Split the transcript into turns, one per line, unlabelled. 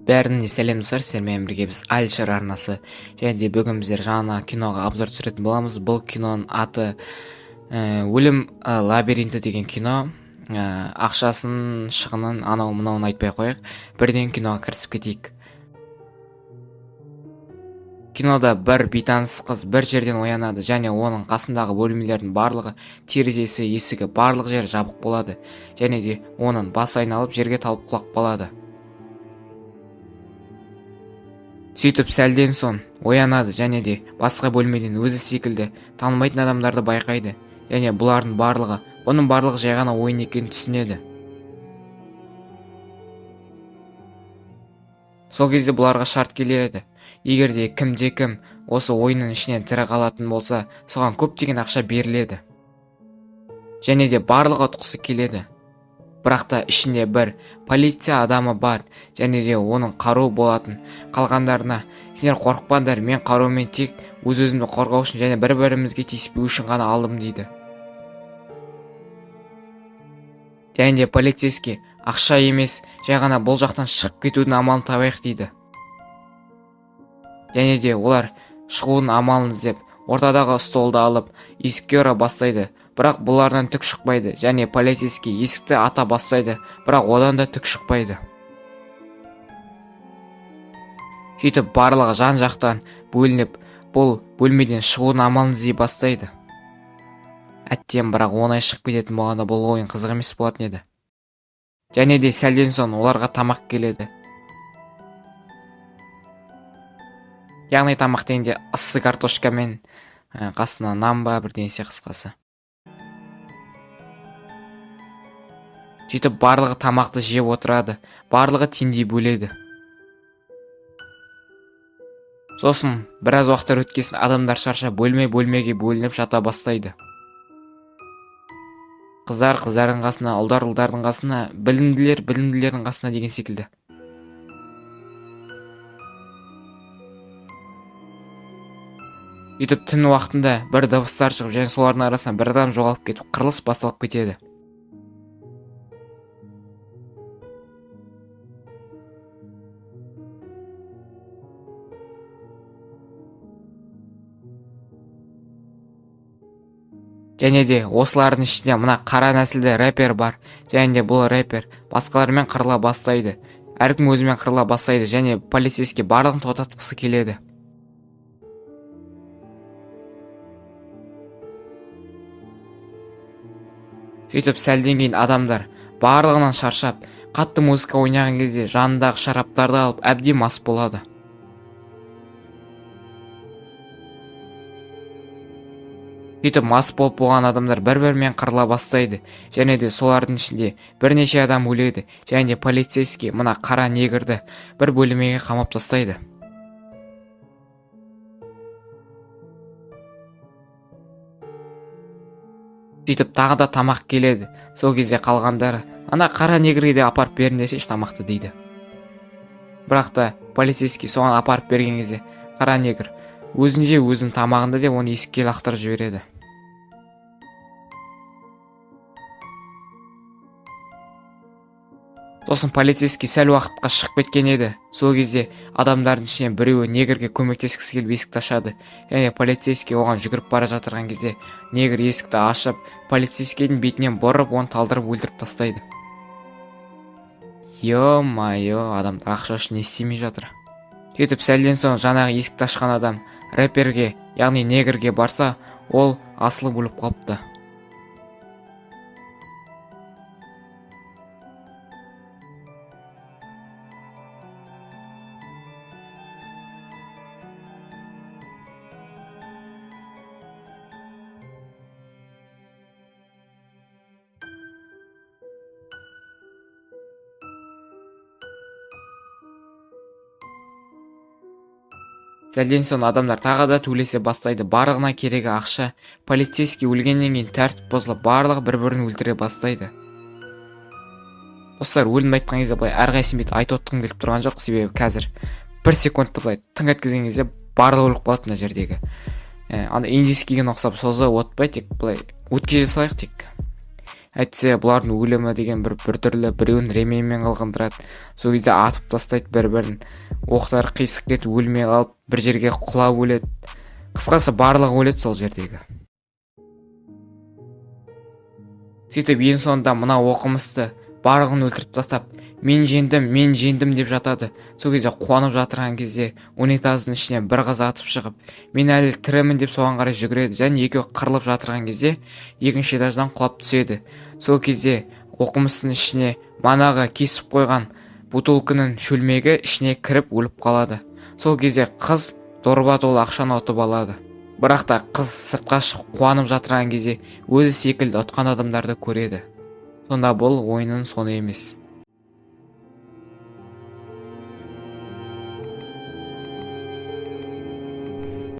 Бәріне сәлем, достар! Сіздермен бірге біз, Әлішер арнасы. Және де бүгін біздер жаңа киноға обзор түсіретін боламыз. Бұл киноның аты «Өлім лабиринті» деген кино. Ақшасын, шығынын, анау мынауын айтпай ақ қояйық, бірден киноға кірісіп кетейік. Кинода бір бейтаныс қыз бір жерден оянады және оның қасындағы бөлмелердің барлығы, терезесі, есігі, барлық жері жабық болады. Және де оның басы айналып, жерге талып құлап қалады. Сөйтіп сәлден соң оянады және де басқа бөлмеден өзі секілді танымайтын адамдарды байқайды. Және бұлардың барлығы, бұның барлығы жай ғана ойын екенін түсінеді. Сол кезде бұларға шарт келеді: егер де кімде кім осы ойынның ішінен тірі қалатын болса, соған көптеген ақша беріледі. Және де барлығы ұтқысы келеді. Бірақ та ішінде бір полиция адамы бар және де оның қаруы болатын. Қалғандарына: «Сендер қорықпаңдар, мен қарумен тек өз өзімді қорғау үшін және бір бірімізге тиіспеу үшін ғана алдым», – дейді. Және де полицейский: «Ақша емес, жай ғана бұл жақтан шығып кетудің амалын табайық», – дейді. Және де олар шығудың амалын іздеп, ортадағы столды алып, есікке ұра бастайды, бірақ бұлардан түк шықпайды. Және полицейский есікті ата бастайды, бірақ одан да түк шықпайды. Сөйтіп барлығы жан жақтан бөлініп, бұл бөлмеден шығудың амалын іздей бастайды. Әттең, бірақ оңай шығып кететін болғанда, бұл ойын қызық емес болатын еді. Және де сәлден соң оларға тамақ келеді. Яғни тамақ дегенде ыссы картошка мен қасына нан ба, бірдеңе, қысқасы. Сөйтіп барлығы тамақты жеп отырады, барлығы теңдей бөледі. Сосын біраз уақыттар өткесін адамдар шаршап, бөлме бөлмеге бөлініп жата бастайды: қыздар қыздардың қасына, ұлдар ұлдардың қасына, білімділер білімділердің қасына деген секілді. Сөйтіп түн уақытында бір дыбыстар шығып және солардың арасынан бір адам жоғалып кетіп, қырылыс басталып кетеді. Және де осылардың ішінде мына қара нәсілді рэпер бар. Және де бұл рэпер басқалармен қырыла бастайды, әркім өзімен қырыла бастайды. Және полицейский барлығын тоқтатқысы келеді. Сөйтіп сәлден кейін адамдар барлығынан шаршап, қатты музыка ойнаған кезде жанындағы шараптарды алып, әбден мас болады. Сөйтіп мас болып болған адамдар бір бірімен қырыла бастайды. Және де солардың ішінде бірнеше адам өледі. Және де полицейский мына қара негрді бір бөлмеге қамап тастайды. Сөйтіп тағы да тамақ келеді. Сол кезде қалғандары: «Ана қара негрге де апарып беріңдерші тамақты», – дейді. Бірақ та полицейский соған апарып берген кезде, қара негр: «Өзің же өзің тамағыңды», – деп, оны есікке лақтырып жібереді. Сосын полицейский сәл уақытқа шығып кеткен еді. Сол кезде адамдардың ішінен біреуі негрге көмектескісі келіп, есікті ашады. Және полицейский оған жүгіріп бара жатырған кезде, негр есікті ашып, полицейскийдің бетінен бұрып, оны талдырып өлтіріп тастайды. Ё-моё, адамдар ақша үшін не істемей жатыр! Сөйтіп сәлден соң жаңағы есікті ашқан адам рэперге, яғни негрге барса, ол асылып өліп қалыпты. Сәлден соң адамдар тағы да төбелесе бастайды. Барлығына керегі ақша. Полицейский өлгеннен кейін тәртіп бұзылып, барлығы бір бірін өлтіре бастайды. Достар, өлімді айтқан кезде былай әрқайсысын бүйтіп айтып отқым келіп тұрған жоқ, себебі қазір бір секундты былай тың еткізген кезде барлығы өліп қалады мына жердегі. Ана индийскийге ұқсап созып отпай, тек былай өткізе салайық. Тек Әйтсе, бұлардың өлімі деген бір біртүрлі: біреуін ременьмен қылғындырады, сол кезде атып тастайды бір бірін, оқтары қисық кетіп, өлмей қалып, бір жерге құлап өледі. Қысқасы, барлығы өледі сол жердегі. Сөйтіп, ең соңында мына оқымысты барлығын өлтіріп тастап, «Мен жеңдім, мен жеңдім» деп жатады. Сол кезде, қуанып жатырған кезде, унитаздың ішінен бір қыз атып шығып, «Мен әлі тірімін» деп, соған қарай жүгіреді және екеуі қырылып жатырған кезде екінші этаждан құлап түседі. Сол кезде оқымыстының ішіне манағы кесіп қойған бутылканың шөлмегі ішіне кіріп, өліп қалады. Сол кезде қыз дорба толы ақшаны ұтып алады. Бірақ та қыз сыртқа шығып, қуанып жатырған кезде өзі секілді ұтқан адамдарды көреді. Сонда бұл ойынның соңы емес.